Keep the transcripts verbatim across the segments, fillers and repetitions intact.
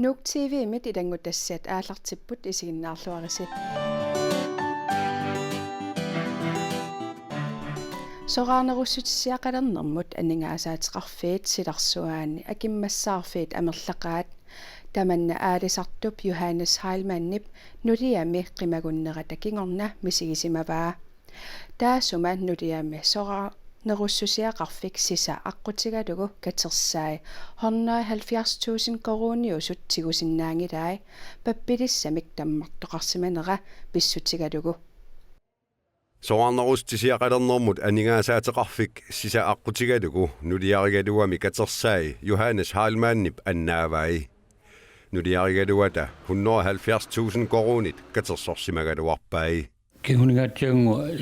Nuuk T V-mit ilanngutassiat aallartipput, isiginnaarluarisi. Soraarnerussutisiaqalernermut aningaasaateqarfiit silarsuaanni akimmassaarfiit amerlaqaat. Tamanna aalisartup Johannes Heilmannip nuliami qimagunnerata kingorna misigisimavaa. Taassuma nuliami soraarnerussusiaqarfik sisa aqqutigalugu katersai hundrede og halvfjerds tusind koruuniusut tigusinnaanngilai, pappilissamik tammartoqarsimanera pissutigalugu. Soraarnerussutisiaqalernermut aningaasaateqarfik sisa aqqutigalugu nuliarigaluami katersai Johannes Heilmannip annaavai. Nuliarigaluata hundrede og halvfjerds tusind koruunit katersorsimagaluarpai. Kinguninngaatiannguaq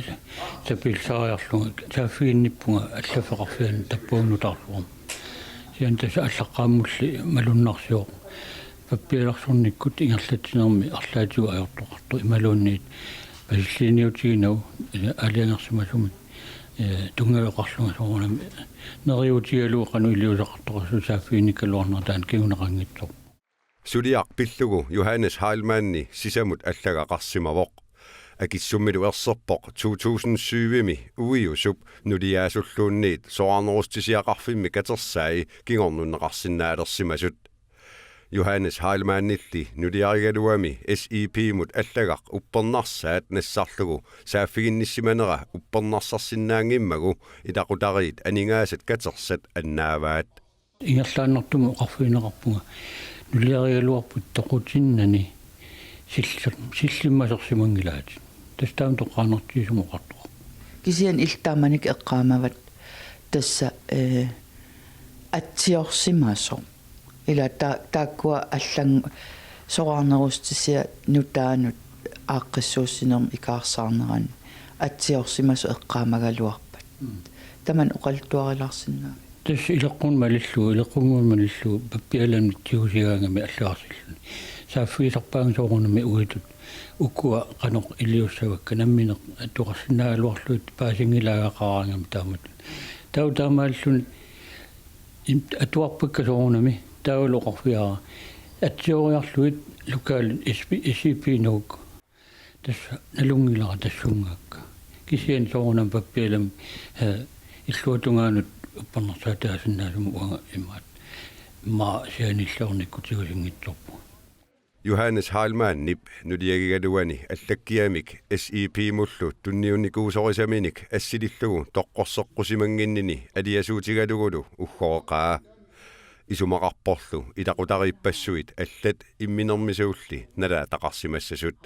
sapiillisaariarlunga saaffiginnippunga allaffeqarfiani tappavunut nutaarsuarmi. Kisianni tassa allaqqaammulli malunnarsivoq. Pappialersornikkut ingerlatsinermi arlaatigut ajortoqartoq imaluunniit pasilliiniutiginagu, eh, aalajangersimasumik, eh, tunngaveqarlunga soorunami neriuutigalugu qanoq iliuuseqartoqassasoq saaffiginnikkaluarnera taanna kinguneqanngitsoq. Suliaq pillugu Johannes Heilmanni sisamut allagaqarsimavoq. Akissummilu erserpoq to tusind syvimi uiusup nuliaasulluunniit soraarnerussutisiaqarfimmi katersai kingornunneqarsinnaalersimasut. Johannes Heilmannilli nuliarigaluami S I P-mut allagaq uppernarsaat nassarlugu saaffiginnissimanera uppernarsarsinnaanngimmagu ilaqutariit aningaasat katersat annaavaat. Ingerlaannartumik oqarfigineqarpunga nuliarigaluarput toqutinnani silli-, sillimmasorsimanngilaatit. Tassa taama toqqaannartigisumik oqartoqarpoq. Kisianni illit taamanikkut eqqaamavat tassa, eh, atsiorsimasoq. Ila ta-, taakkua allanngortut soraarnerussutisiat nutaanut aaqqissuussinermi ikaarsaarnerani atsiorsimasoq eqqaamagaluarpat. Mm. Tamanna oqaluttuarilaarsinnaaviuk? Tassa ileqqunneq malillugu, ileqqunngorneq malillugu pappialamik tigusigaangami allagarsillugu. Saaffigisarpaannga soorunami uitut ukua qanoq iliussavakka, nammineq atuarsinnaagaluarlugit paasinngilaagaqaraangami taamatut. Taava taamaalilluni im-, atuarpakka soorunami, taavalu oqarfigaara atsioriarlugit lokaalit S P, S I P Nuuk. Tassa nalunngilara tassungaakka. Kisianni soorunami pappialamik, eh, illuatungaanut uppernarsaatigaasinnaasumik uanga imaat. Immaqa sianiilliornikkut tigusinngitsoorpunga. Johannes Heilmannip nuliagigaluani allakkiamik S I P-mullu tunniunnikuusorisaminik assilillugu toqqorseqqusimannginnini aliasuutigalugulu uggoreqaa. Isumaqarporlu ilaqutariippassuit allat imminermisuulli nalaataqarsimassasut.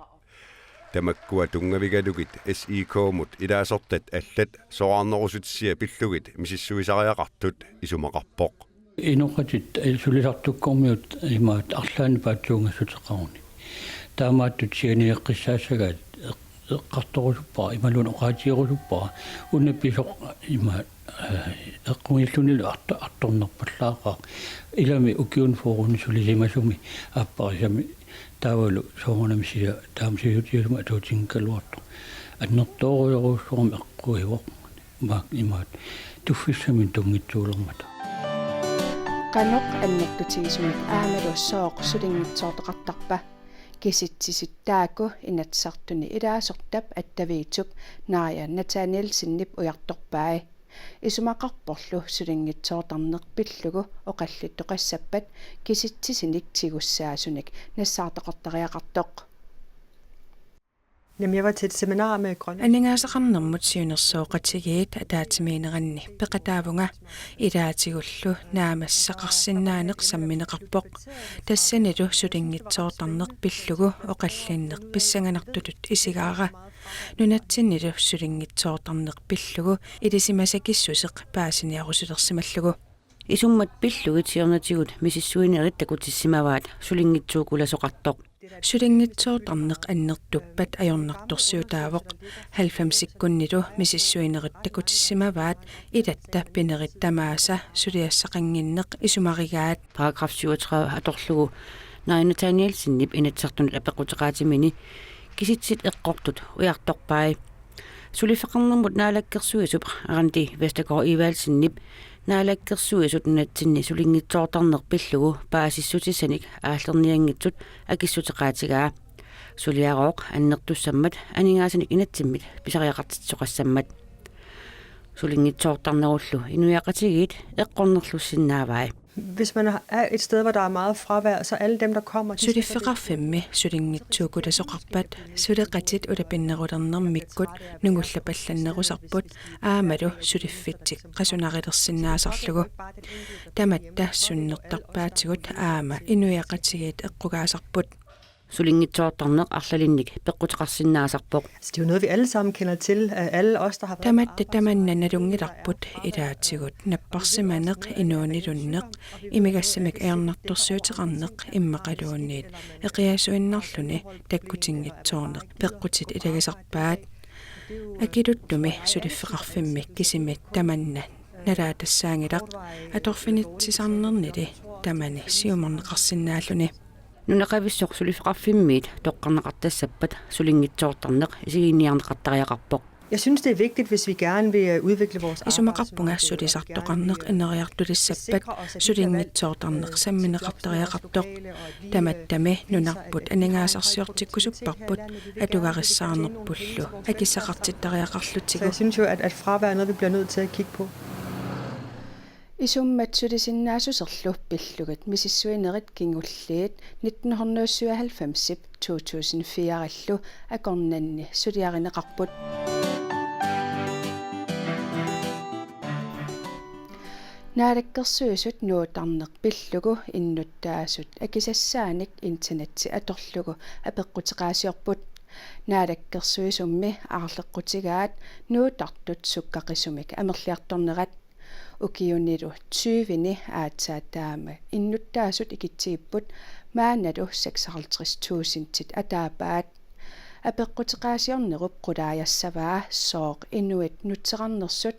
Tamakkua tunngavigalugit S I K-mut ilaasortat allat soraarnerussutisiat pillugit misissuisariaqartut isumaqarpoq. Inoqatit, eh, sulisartukkormiut imaat arlaannik paatsuungassuteqarunik. Taamaattut sianigeqqissaassagaat eq-, eqqartorusuppara, imaluunniit oqaatigerusuppara, una pisoq imaat, eh, eqqumiillunilu arto-, artornarpallaaqaaq. Ilami ukiuni fyrreni sulisimasumi aapparisami taavalu soorunami sisa taama sivisoorujussuarmik atuutinngikkaluartoq. Annertoorujorujussuarmik eqquivoq. Maak imaat tuffissaminik tunngitsuulermata. Qanoq annertutigisumik aammalu sooq sulinngitsoortoqartarpa? Kisitsisit taakku Inatsisartuni ilaasortap attaviitsup Naaja Nathanielsenip ujartorpai. Isumaqarporlu sulinngitsoortarneq pillugu oqallittoqassappat kisitsisinik tigussaasunik nassaartoqartariaqartoq. Jamen, jeg var til et seminar med Grønland. Aningaasaqarnermut siunnersuuqatigiit ataatsimiinneranni peqataavunga, ilaatigullu naammassaqarsinnaaneq sammineqarpoq. Tassanilu sulinngitsoortarneq pillugu oqallinneq pissanganartutut isigaara. Nunatsinnilu sulinngitsoortarneq pillugu ilisimasakissuseq paasiniarusulersimallugu. Isummat pillugit siornatigut misissuinerit takutissimavaat sulinngitsuukulasoqartoq. Sulinngitsoortarneq annertuppat ajornartorsiutaavoq. Halvfemsikkunnilu misissuinerit takutissimavaat ilatta pinerit tamaasa suliassaqannginneq isumarigaat. Paragraf syvogtredive atorlugu Naaja Nathanielsenip Inatsisartunut apeqquteqaatimini kisitsisit eqqortut ujartorpai. Suliffeqarnermut naalakkersuisup Randi Vestergaard Evaldsenip Naalakkersuisut nunatsinni sulinngitsoortarneq pillugu paasissutissanik aallernianngitsut akissuteqaatigaa. Suliarooq annertussammat aningaasanik inatsimmit pisariaqartitsisoqassammat. Sulinngitsoortarnerullu inuiaqatigiit eqqornerlussinnaavai. Hvis man er et sted, hvor der er meget fravær, så alle dem, der kommer, de skal så Suliffeqarfimmi sulinngitsuukulasoqarpat suleqatit ulapinnerulernermikkut nungullapallannerusarput aammalu suliffitsik qasunalersinnaasarlugu. Tamatta sunnertarpaatigut aamma inuiaqatigiit eqqugaasarput. Sulinngitsoortarneq arlalinnik peqquteqarsinnaasarpoq. Så det er jo noget, vi alle sammen kender til. Øh, alle os, der har været Tamatta tamanna nalunngilarput, ilaatigut napparsimaneq, inuunilunneq, imigassamik ajornartorsiuteqarneq immaqaluunniit eqiasuinnarluni takkutinngitsoorneq peqqutit ilagisarpaat. Akiluttumi suliffeqarfimmi kisimi tamanna nalaatassaanngilaq, atorfinitsisarnernili tamani siumorneqarsinnaalluni. Nunaqavissoq suliffeqarfimmiit toqqarneqartassappat sulinngitsoortarneq isiginniarneqartariaqarpoq. Jeg synes, det er vigtigt, hvis vi gerne vil øh, udvikle vores Isumaqarpunga sulisartoqarneq ineriartulissappat sulinngitsoortarneq sammineqartariaqartoq. Tamattami nunarput aningaasarsiortikkusupparput atugarissaarnerpullu Så akissaqartittariaqarlutigu. jeg synes jo, at, at fravær er noget, vi bliver nødt til at kigge på. Isummat sulisinnaassuserlu pillugit misissuinerit kingulliit nitten hundrede syvoghalvfems-ip to tusind fire-llu akornanni suliarineqarput. Naalakkersuisut nuuttarneq pillugu innuttaasut akisassaanik internetsi atorlugu apeqquteqaasiorput. Naalakkersuisummi aarleqqutigaat nuuttartut sukkaqisumik amerliartornerat. Ukiunilu tyveni aatsaat taama innuttaasut ikitsigipput, maannalu seksoghalvtreds tusindit ataapaat. Apeqquteqaasiornerup qulaajassavaa sooq inuit nutseqarnersut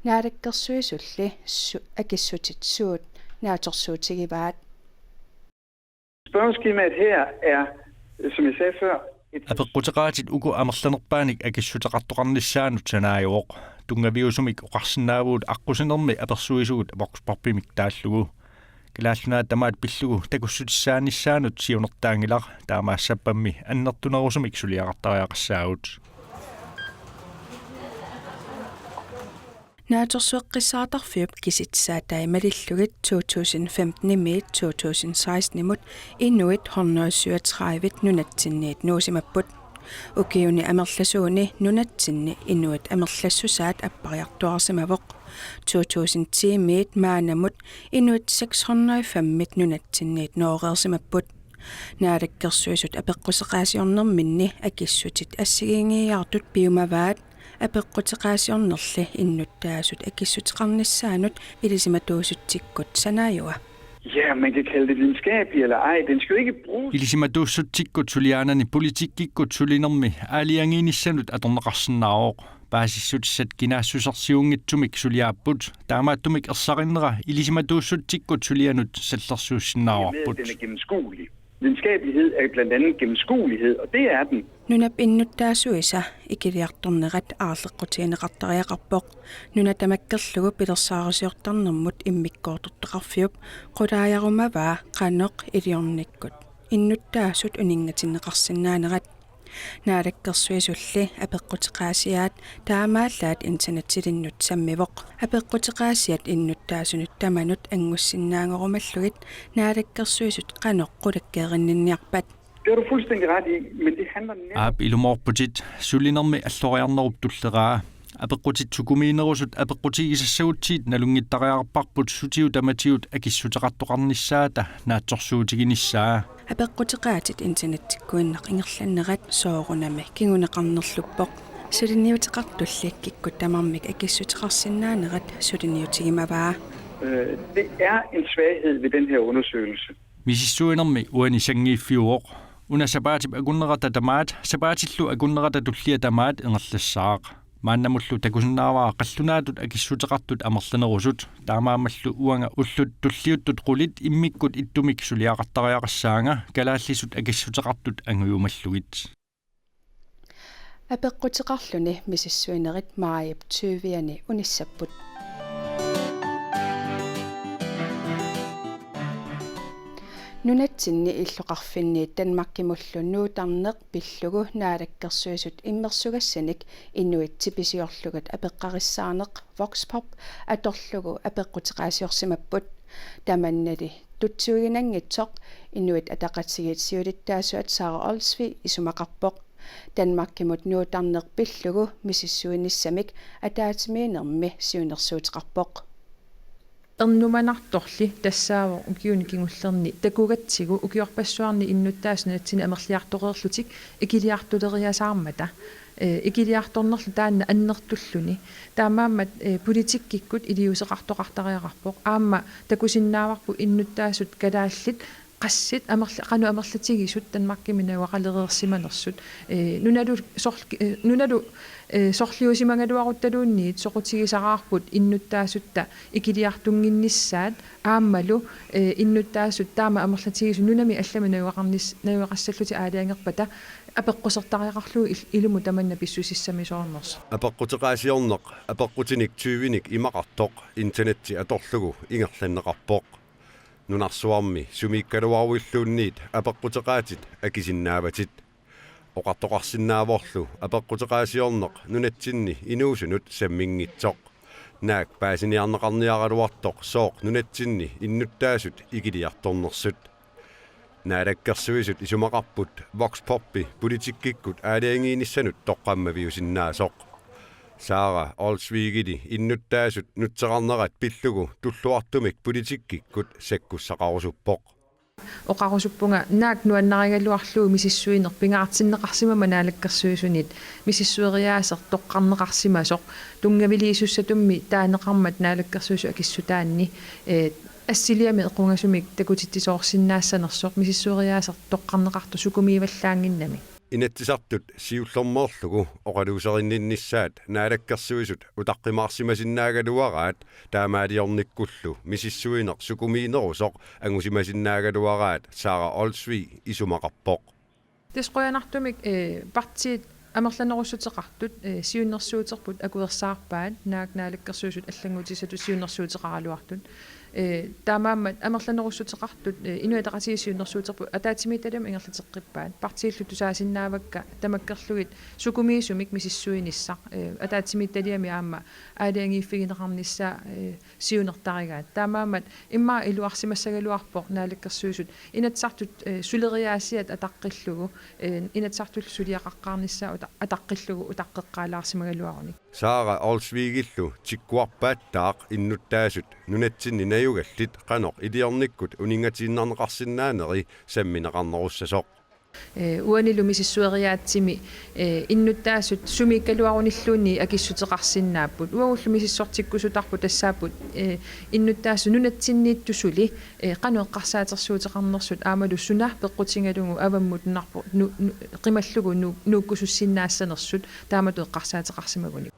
Naalakkersuisulli su- akissutit suut naatsorsuutigivaat. Spørgeskemaet her er, som jeg sagde før, et Apeqquteqaatit uku amerlanerpaanik akissuteqartoqarnissaannut sanaajuvoq. Tunngaviusumik oqarsinnaavugut aqqusinermi apersuisugut voxpopimik taallugu. Kalaallit Nunaat tamaat pillugu takussutissaanissaanut siunertaanngilaq, taamaassappammi annertunerusumik suliaqartariaqassaagut. Naatsorsueqqissaartarfiup kisitsisaatai malillugit to tusind femten-imiit to tusind seksten-imut inuit hundrede syvogtredive nunatsinniit nuusimapput. Ukiuni amerlasuuni nunatsinni inuit amerlassusaat appariartuaarsimavoq. To tusind ti-miit maannamut inuit seks hundrede fem nunatsinniit nooreersimapput. Naalakkersuisut apeqquteqaasiornerminni akissutit assigiinngiiaartut piumavaat. Apeqquteqaasiornerli innuttaasut akissuteqarnissaannut ilisimatuussutsikkut sanaajua. Ja, man kan kalde det videnskabeligt eller ej. Den skal jo ikke bruges. Ilisimatuussutsikkut suliaanani politikkikkut sulinermi aalajangiinissanut atorneqarsinnaavoq. Paasissutissat kinaassusersiunngitsumik suliaapput. Taamaattumik ersarinnera ilisimatuussutsikkut sulianut Med, at sallersuussinnaavarput. Den er gennemskuelig. Videnskabelighed er blandt andet gennemskuelighed, og det er den. Nunap innuttaasuisa ikiliartornerat aarleqqutigineqartariaqarpoq. Nuna tamakkerlugu pilersaarusiortarnermut immikkoortortaqarfiup qulaajarumavaa qanoq iliornikkut innuttaasut uninngatinneqarsinnaanerat. Naalakkersuisulli apeqquteqaasiaat taamaallaat internetsilinnut sammivoq. Apeqquteqaasiat innuttaasunut tamanut anngussinnaanngorumallugit Naalakkersuisut qanoq qulakkeerinninniarpat. Det har du fuldstændig ret i, men det handler netop Aap, ilumoorputit, sulinermi alloriarnerup tulleraa. Apeqqutit sukumiinerusut apeqqutigisassagutsigit nalunngittariaqarparput sutigut tamatigut akissuteqartoqarnissaata naatsorsuutiginissaa. Apeqquteqaatit internetsikkuinnaq ingerlannerat soorunami kinguneqarnerluppoq. Suliniuteqartulli kikkut tamarmik akissuteqarsinnaanerat suliniutigimavaa. Øh, det er en svaghed ved den her undersøgelse. Misissuinermi uani sanngiiffiuvoq. Una sapaatip akunnerata tamaat, sapaatillu akunnerata tullia tamaat ingerlassaaq. Maannamullu takusinnaavara qallunaatut akissuteqartut amerlanerusut. Taamaammallu uanga ullut tulliuttut qulit immikkut ittumik suliaqartariaqassaanga kalaallisut akissuteqartut angujumallugit. Apeqquteqarluni misissuinerit maajip tyviani unissapput. Nunatsinni illoqarfinni Danmarkimullu nuutarneq pillugu Naalakkersuisut immersugassanik inuit tipisiorlugit apeqqarissaarneq Voxpop atorlugu apeqquteqaasiorsimapput. Tamannali tutsuiginanngitsoq Inuit Ataqatigiit siulittaasuat Sara Olsvig isumaqarpoq. Danmarkimut nuutarneq pillugu misissuinissamik ataatsimiinnermi siunnersuuteqarpoq. Ernumanartorli tassaavoq ukiuni kingullerni takugatsigu ukiorpassuarni innuttaasut nunatsinni amerliartoreerlutik ikiliartuleriasaarmata, eh, ikiliartornerlu taanna annertulluni. Taamaammat, eh, politikkikkut iliuuseqartoqartariaqarpoq. Aamma takusinnaavarput innuttaasut kalaallit qassit amerla-, qanoq amerlatigisut Danmarkimi najugaqalereersimanersut. Eh, nunalu sorl-, eh, nunalu, eh, sorliusimagaluaruttaluunniit soqutigisaraarput innuttaasutta ikiliartunnginnissaat aammalu, eh, innuttaasut taama amerlatigisut nunami allami najugaqarnis-, najugaqassallutik aalajangerpata apeqqusertariaqarlugu il-, ilumut tamanna pissusissamisoornersoq. Apeqquteqaasiorneq apeqqutinik tyvenik imaqartoq internetti atorlugu ingerlanneqarpoq. Nunarsuarmi sumiikkaluaruilluunniit apeqquteqaatit akisinnaavatit. Oqartoqarsinnaavorlu apeqquteqaasiorneq nunatsinni inuusunut samminngitsoq. Naak paasiniarneqarniaraluartoq sooq nunatsinni innuttaasut ikiliartornersut. Naalakkersuisut isumaqarput Voxpoppi politikkikkut aalajangiinissanut toqqammaviusinnaasoq. Sara Olsvigili innuttaasut nutseqarnerat pillugu tulluartumik politikkikkut sakkussaqarusuppoq. Oqarusuppunga naak nuannarigaluarlugu misissuineq pingaartinneqarsimammat Naalakkersuisunit misissueriaaseq toqqarneqarsimasoq, tunngaviliisussatummi taaneqarmat Naalakkersuisut akissutaanni, eh, assiliami equngasumik takutitsisoorsinnaassanersoq misissueriaaseq toqqarneqartoq sukumiivallaannginnami. Inatsisartut siullermeerlugu oqaluuserinninnissaat Naalakkersuisut utaqqimaarsimasinnaagaluaraat, taamaaliornikkullu misissuineq sukumiinerusoq angusimasinnaagaluaraat Sara Olsvig isumaqarpoq. Tassa qujanartumik, eh, partiit amerlanerussuteqartut, eh, siunnersuuterput akuersaarpaat, naak Naalakkersuisut allanngutissatut siunnersuuteqaraluartut. Eh, taamaammat amerlanerussuteqartut, eh, Inuit Ataqatigiit siunnersuuterput ataatsimiititaliami ingerlateqqippaat. Partiillu tusaasinnaavakka tamakkerlugit sukumiisumik misissuinissaq, eh, ataatsimiititaliami aamma aalajangiiffigineqarnissaa, eh, siunertarigaat. Taamaammat immaqa iluarsimassagaluarpoq Naalakkersuisut Inatsisartut, eh, suleriaasiat ataqqillugu, eh, Inatsisartullu suliaqaqqaarnissaa uta-, ataqqillugu utaqqeqqaalaarsimagaluarunik. Sara Olsvigillu tikkuarpaattaaq innuttaasut nunatsinni najugallit qanoq iliornikkut uninngatinniarneqarsinnaaneri sammineqarnerussasoq. Eh, uanilu misissueriaatsimi, eh, innuttaasut sumiikkaluarunilluunniit akissuteqarsinnaapput. Uagullu misissortikkusutarput tassaapput, eh, innuttaasut nunatsinniittut suli, eh, qanoq eqqarsaatersuuteqarnersut aammalu suna peqqutigalugu avammut nunarput nu-, nu-, qimallugu nu-, nuukkusussinnaassanersut taamatut eqqarsaateqarsimagunik.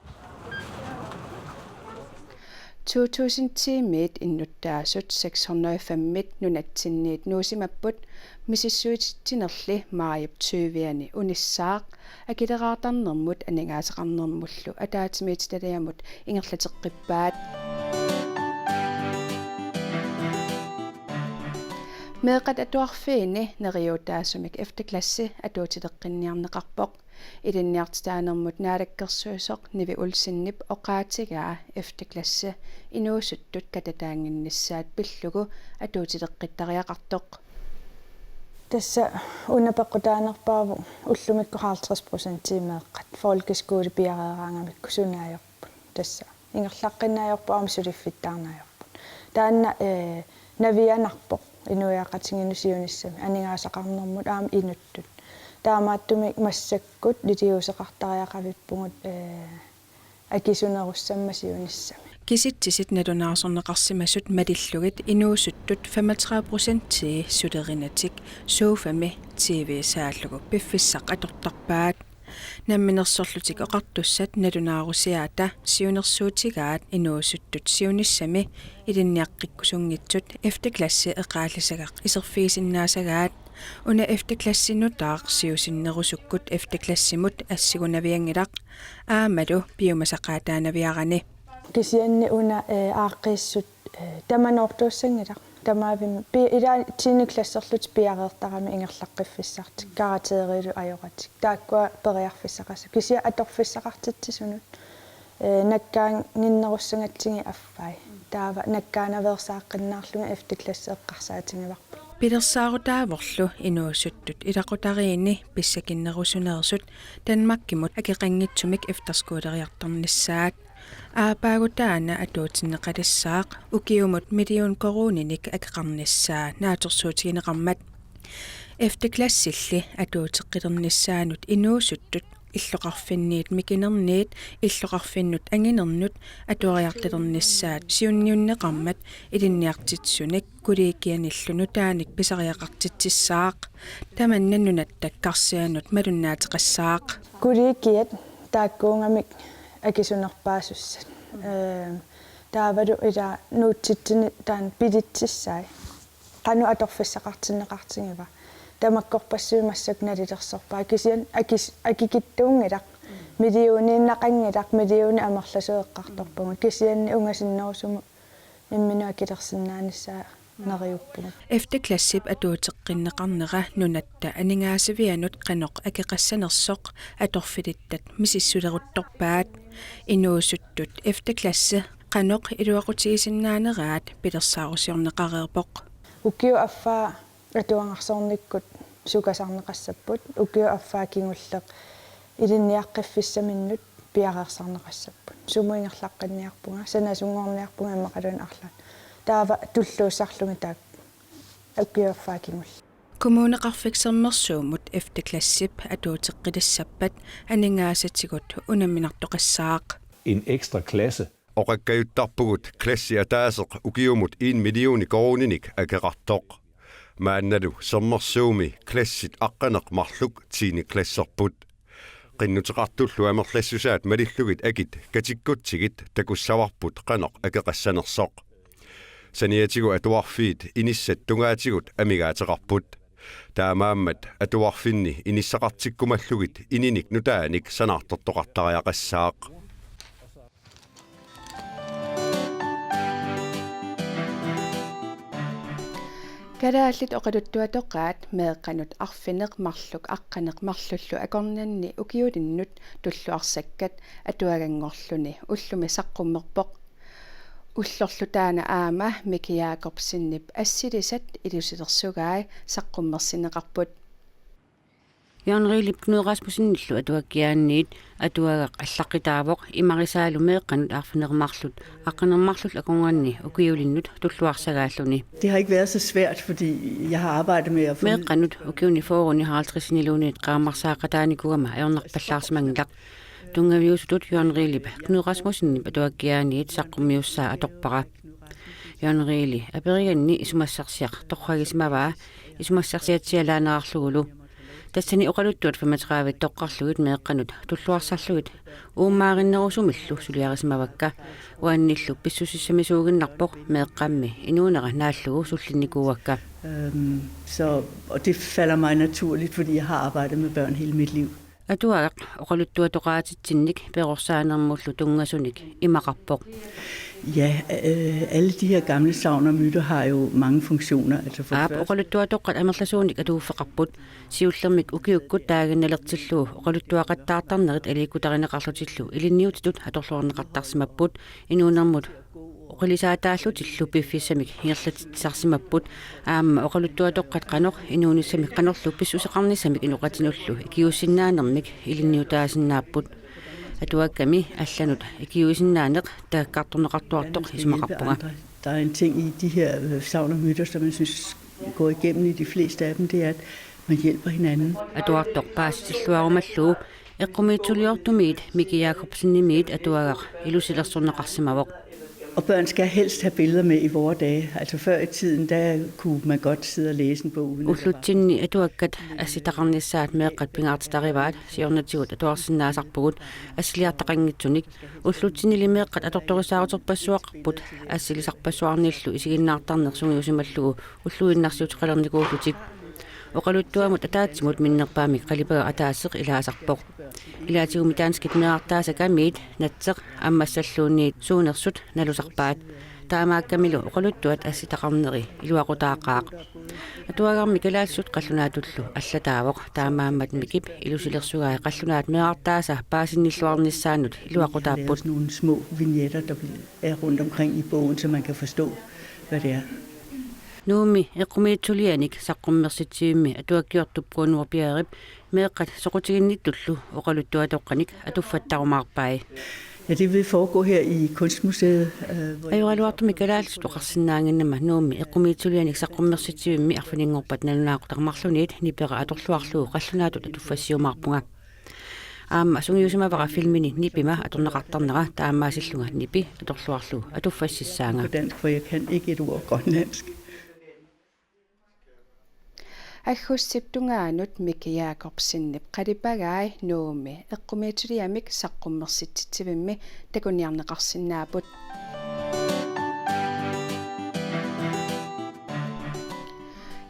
To tusind ti-miit innuttaasut seks hundrede og fem-it nunatsinniit nuusimapput, misissuititsinerli maajip tyve-ani unissaaq, akileraartarnermut aningaasaqarnermullu ataatsimiititaliamut ingerlateqqippaat. Meeqqat atuarfiini neriuutaasumik efterklassi atuutileqqinniarneqarpoq. Ilinniartitaanermut naalakkersuisoq Nivi Olsenip oqaatigaa efterklassi inuusuttut katataannginnissaat pillugu atuutileqqittariaqartoq. Tassa una peqqutaanerpaavoq ullumikkut halvtreds procentii meeqqat folkeskole piareeraangamikku suna ajorput. Tassa ingerlaqqinneq ajorput aamma suliffittaarneq ajorput. Taanna, eh, navianarpoq inuiaqatigiinnut siunissami aningaasaqarnermut aamma inuttut. Taamaattumik massakkut iliuuseqartariaqavippugut, eh, akisunerussammat siunissami. Kisitsisit nalunaarsorneqarsimasut malillugit inuusuttut femogtredive procentii sulerinatik sofami T V saallugu piffissaq atortarpaat. Namminersorlutik Oqartussat nalunaarusiaata siunnersuutigaat inuusuttut siunissami ilinniaqqikkusunngitsut efterklassi eqaallisagaq iserfigisinnaasagaat. Una efterklassi nutaaq siusinnerusukkut efterklassimut assigunavianngilaq aammalu piumasaqaataanaviarani. Kisianni una, eh, aaqqiissut, eh, tamanoortuussanngilaq. Tamavimmik pi-, ilaa tiende klasserlutik piareertarami ingerlaqqiffissartik, karakterilu ajoratik. Taakkua periarfissaqassapput. Kisianni atorfissaqartitsisunut. Ee, nakkaannginnerussagatsigit affai. Taava nakkaanaveersaaqqinnaarlugit F-klassi eqqarsaatigivarput. Pilersaarutaavorlu inuusuttut ilaqutariinni pissakinnerusuneersut Danmarkimut akeqanngitsumik efterskoleriartornissaat. Aappaagu taanna atuutinneqalissaaq ukiumut million koruuninik akeqarnissaa naatsorsuutigineqarmat. F-klassilli atuuteqqilernissaanut inuusuttut illoqarfinniit mikinerniit illoqarfinnut anginernut atuariartalernissaat siunniunneqarmat ilinniartitsisunik kollegianillu nutaanik pisariaqartitsissaaq. Tamanna nunatta karsianut malunnaateqassaaq. Kollegiat taakkuugamik akisunerpaasussat. Ee, taavalu ilaa nuutsitsineq taanna bilitsissai. Qanoq atorfissaqartinneqartigiva. Tamakkorpassuit massakkut nalilersorpaat. Kisianni akis-, akikitsuunngilaq. Millioniinnaqanngilaq, millionit amerlasuut eqqartorpagut. Kisianni ungasinnerusumut imminut akilersinnaanissaa neriuppugut. F-klassip atuuteqqinneqarnera nunatta aningaasavianut qanoq akeqassanersoq atorfilittat misissuleruttorpaat. Inuusuttut F-klassi qanoq iluaqutigisinnaaneraat pilersaarusiorneqareerpoq. Ukiup affaa atuagarsoornikkut sukasarneqassapput, ukiup affaa kingulleq ilinniaqqiffissaminnut piareersarneqassapput. Sumut ingerlaqqinniarpunga, sanasunngorniarpunga immaqaluunniit arlaat. Taava tulluussarlugit taakku ukiup affaa kingulleq. Kommuneqarfik Sermersuumut F-klassip atuuteqqilissappat aningaasatigut unamminartoqassaaq. En ekstra klasse. Oqakkajuttarpugut klassi ataaseq ukiumut en million koruuninik akeqartoq. Maannalu Sermersuumi klassit aqqaneq-marluk tiende klasserput. Qinnuteqartullu amerlassusaat malillugit akit katikkutsigit takussavarput qanoq akeqassanersoq. Saniatigut atuarfiit inissat tungaatigut amigaateqarput. Taamaammat atuarfinni inissaqartikkumallugit ininik nutaanik sanaartortoqartariaqassaaq. Kalaallit oqaluttuatoqaat meeqqanut arfineq-marluk aqqaneq-marlullu akornanni ukiulinnut tulluarsakkat atuaganngorluni ullumi saqqummerpoq. Ullorlu taanna aamma Miki Jakobsenip assilisat ilusilersugai saqqummersinneqarput. Jørgen Rielip Knud Rasmussenillu atuakkiaanniit atuagaq allaqqitaavoq imarisaalu meeqqanut arfineq-marluk aqqaneq-marlullu akornanni ukiulinnut tulluarsagaalluni. Det har ikke været så svært, fordi jeg har arbejdet med at finde... Meeqqanut ukiuni fyrreni halvtredsiniluunniit qaammarsaaqataanikuugama ajornarpallaarsimanngilaq. Tunngaviusutut Jørgen Rielip Knud Rasmussenip atuakkiaanniit saqqummiussaa atorpara. Jørgen Rieli aperiganni isumassarsiaq torragisimavaa isumassarsiatsialaanerarlugulu. Tassani oqaluttuat femogtredive toqqarlugit meeqqanut tulluarsarlugit uummaarinnerusumillu suliarisimavakka. Uannillu pissusissamisuuginnarpoq meeqqammi inuunera naallugu sullinnikuuakka. Øhm, så, og det falder mig naturligt, fordi jeg har arbejdet med børn hele mit liv. Atuagaq oqaluttuatoqaatitsinnik perorsaanermullu tunngasunik imaqarpoq. Ja, øh, alle de her gamle sagn og myter har jo mange funktioner. Altså for... Aap, det første oqaluttuatoqqat amerlasuunik atuuffeqarput. Siullermik ukiukkut taaginnalertillugu oqaluttuaqattaartarnerit aliikkutarineqarlutillu ilinniutitut atorluarneqartarsimapput, inuunermut oqilisaataallutillu piffissamik ingerlatitsisarsimapput, aamma oqaluttuatoqqat qanoq inuunissamik qanorlu pissuseqarnissamik inoqatinullu ikiuussinnaanermik ilinniutaasinnaapput. Atuakkami allanut ikiuussinnaaneq taakkartorneqartuartoq isumaqarpunga. Der er en ting i de her, øh, sagn og myter, som jeg synes går igennem i de fleste af dem, det er, at man hjælper hinanden. Atuartoq paasitilluarumallugu eqqumiitsuliortumiit Miki Jakobsenimiit atuagaq ilusilersorneqarsimavoq. Og børn skal helst have billeder med i vore dage. Altså før i tiden, der kunne man godt sidde og læse en bog uden at... Ullutsinni atuakkat assitaqarnissaat meeqqat pingaartitarivaat, siornatigut atuarsinnaasarpugut assiliartaqanngitsunik. Ullutsinnili meeqqat atortorissaaruterpassuaqarput assilisarpassuarnillu isiginnaartarneq sungiusimallugu ulluinnarsiuteqalernikuullutik. Oqaluttuamut ataatsimut minnerpaamik qalipagaq ataaseq ilaasarpoq. Ilaatigummi danskit meerartaasakamiit natseq ammassalluunniit suunersut nalusarpaat. Taamaakkamilu oqaluttuat assitaqarneri iluaqutaaqaaq. Atuagarmi kalaallisut qallunaatullu allataavoq, taamaammat Mikip ilusilersugai qallunaat meerartaasa paasinnilluarnissaannut iluaqutaapput. Lavet sådan nogle små vignetter, der er rundt omkring i bogen, så man kan forstå, hvad det er. Nuummi eqqumiitsulianik saqqummersitsivimmi atuakkiortup Kuno Bjerrep meeqqat soqutiginnittullu oqaluttuatoqqanik atuffattarumaarpai. Ja, det vil foregå her i Kunstmuseet, øh, hvor Ajoraluartumik kalaallisut oqarsinnaannginnama Nuummi eqqumiitsulianik saqqummersitsivimmi arfininngorpat nalunaaqutaq marlunniit nipera atorluarlugu qallunaatut atuffassiumaarpunga. Aamma sungiusimavara filmini nipima atorneqartarnera taamaasillunga nipi atorluarlugu atuffassissaanga. På dansk, for jeg kan ikke et ord grønlandsk. Aggustip tungaanut Miki Jakobsenip qalipagai Nuummi eqqumiitsuliamik saqqummersitsivimmi takuniarneqarsinnaapput.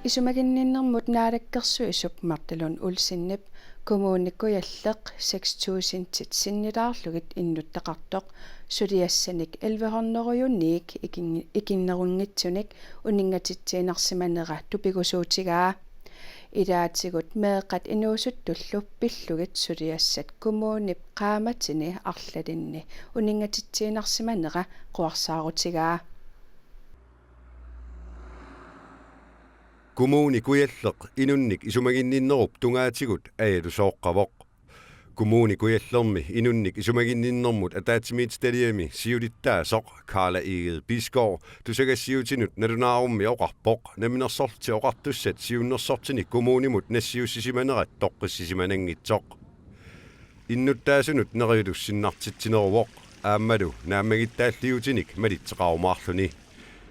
Isumaginninnermut naalakkersuisup Martha Lund Olsenip Kommune Kujalleq seks tusindit sinnilaarlugit innuttaqartoq suliassanik elleve hundrede-uniik ikin-, ikinnerunngitsunik uninngatitsiinnarsimanera tupigusuutigaa. Ilaatigut meeqqat inuusuttullu pillugit suliassat kommunip qaammatini arlalinni uninngatitsiinnarsimanera quersaarutigaa. Kommune Kujalleq inunnik isumaginninnerup tungaatigut ajalusooqqavoq. Kommune Kujallermi inunnik isumaginninnermut ataatsimiititaliami siulittaasoq Karla Egede Bisgaard tusagassiuutinut nalunaarummi oqarpoq Namminersorlutik Oqartussat siunnersortinik kommunimut nassiussisimanerat toqqissisimananngitsoq. Innuttaasunut neriulissinnartitsineruvoq aammalu naammagittaalliuutinik malitseqarumaarluni.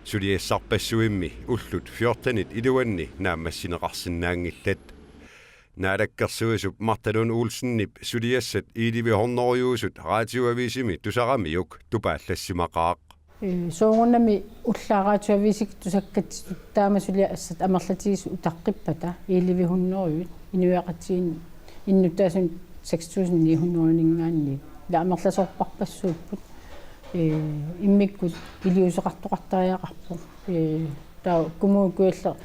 Suliassarpassuimmi ullut fjortenit iluanni naammassineqarsinnaanngillat. Naalakkersuisup Martha Lund Olsenip suliassat elleve hundrede-usut Radioavisimi tusaramiuk tupaassimaqaaq. Ee, soorunami ullaaq Radioavisikka tusakkatsitut taama suliassat amerlatigisut utaqqippata elleve hundrede-ut inuiaqatigiinni innuttaasunut seks tusind ni hundrede-uninngaanniit. Ila amerlasoorpassuupput. Ee, immikkut iliuuseqartoqartariaqarpoq. Ee, taava Kommune Kujalleq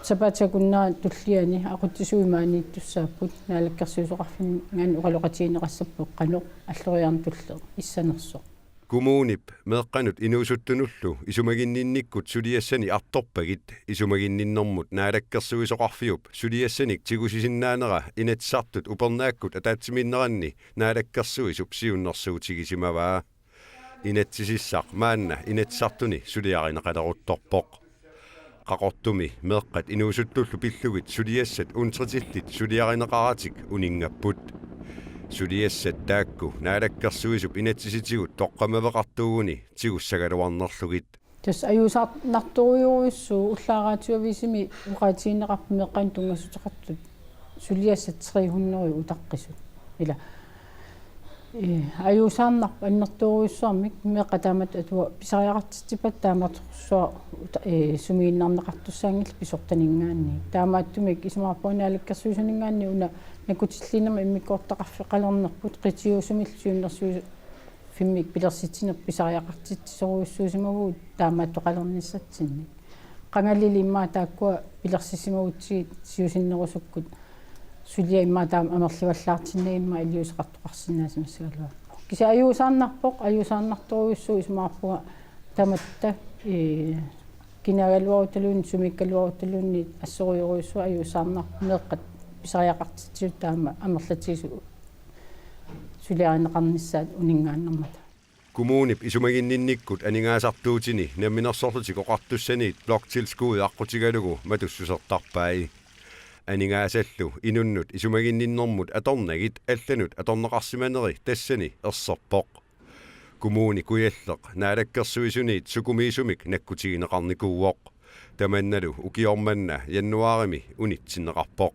sapaatip akunnera tulliani aqutsisui maaniittussaapput, naalakkersuisoqarfinngaanniit oqaloqatigineqassappat qanoq alloriarneq tulleq issanersoq. Kommunip meeqqanut inuusuttunullu isumaginninnikkut suliassani artorpagit isumaginninnermut naalakkersuisoqarfiup suliassanik tigusisinnaanera Inatsisartut upernaakkut ataatsimiinneranni naalakkersuisup siunnersuutigisimavaa. Inatsisissaq maanna Inatsisartuni suliarineqaleruttorpoq. Qaqortumi meeqqat inuusuttullu pillugit suliassat untritillit suliarineqaratik uninngapput. Suliassat taakku naalakkersuisup inatsisitigut toqqammaveqartuuguni tigussagaluarnerlugit. Tassa ajuusaarnartorujussuuvoq, ullaaq Radioavisimi oqaatigineqarpoq meeqqanut tunngassuteqartut suliassat tre hundrede utaqqisut. Ila. Ee, ajuusaarnarpoq annertoorujussuarmik, meeqqat taamatut atuartut pisariaqartitsippata taamatorsuaq uta-, ee, sumiginnarneqartussaanngillat pisortaninngaanniit. Taamaattumik isumaqarpunga naalakkersuisuninngaanniit una nakkutilliinermut immikkoortitaqarfeqalernerput qitiusumillu siunnersuis- fimmik pilersitsineq pisariaqartitsisorujussuusimavugut taamaattoqalernissatsinnik. Qangalili immaqa taakkua pilersissimagutsigu siusinnerusukkut suliaq immaqa taama amerlivallaartinnagit immaqa iliuuseqartoqarsinnaasimassagaluarpoq. Kisianni ajuusaarnarpoq, ajuusaarnartorujussuuvoq isumaqarpunga tamatta, ee, kinaagaluarutaluunniit, sumiikkaluarutaluunniit assorujussuaq ajuusaarnarpoq meeqqat pisariaqartitsisut taama amerlatigisut suliarineqarnissaat uninngaannarmata. Kommunip isumaginninnikkut aningaasartuutini Namminersorlutik Oqartussaniit bloktilskud aqqutigalugu matussusertarpai. Aningaasallu inunnut isumaginninnermut atornagit allanut atorneqarsimaneri tassani erserpoq. Kommune Kujalleq naalakkersuisuniit sukumiisumik nakkutigineqarnikuuvoq. Tamannalu ukioq manna januaarimi unitsinneqarpoq.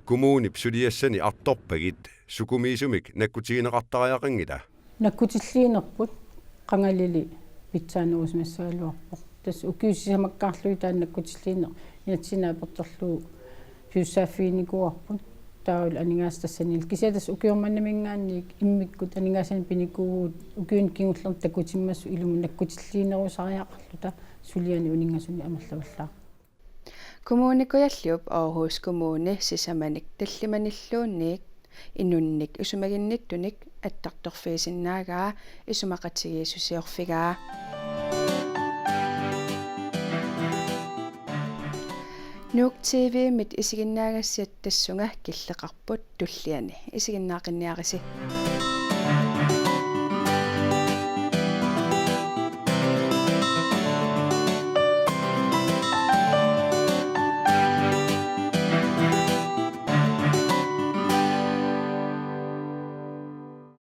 Kommunip suliassani artorpagit sukumiisumik nakkutigineqartariaqanngila? Nakkutilliinerput qangalili pitsaanerusimassagaluarpoq. Tassa ukiut sisamakkaarlugit taanna nakkutilliineq inatsisit naapertorlugu pisussaaffiginikuuarput. Taavalu aningaasat tassaniillu kisianni tassa ukioq mannaminngaanniit immikkut aningaasanik pinikuuvugut ukiuni kingullerni takutimmassuk ilumut nakkutilliinerusariaqarluta suliani uninngasunik amerlavallaaq. Kommune Kujalliup Aarhus Kommune sisamanik tallimanilluunniit inunnik isumaginnittunik attartorfigisinnaagaa isumaqatigiissusiorfigaa. Nuuk T V-mit isiginnaagassiat tassunga killeqarput tulliani. Isiginnaaqinniarisi.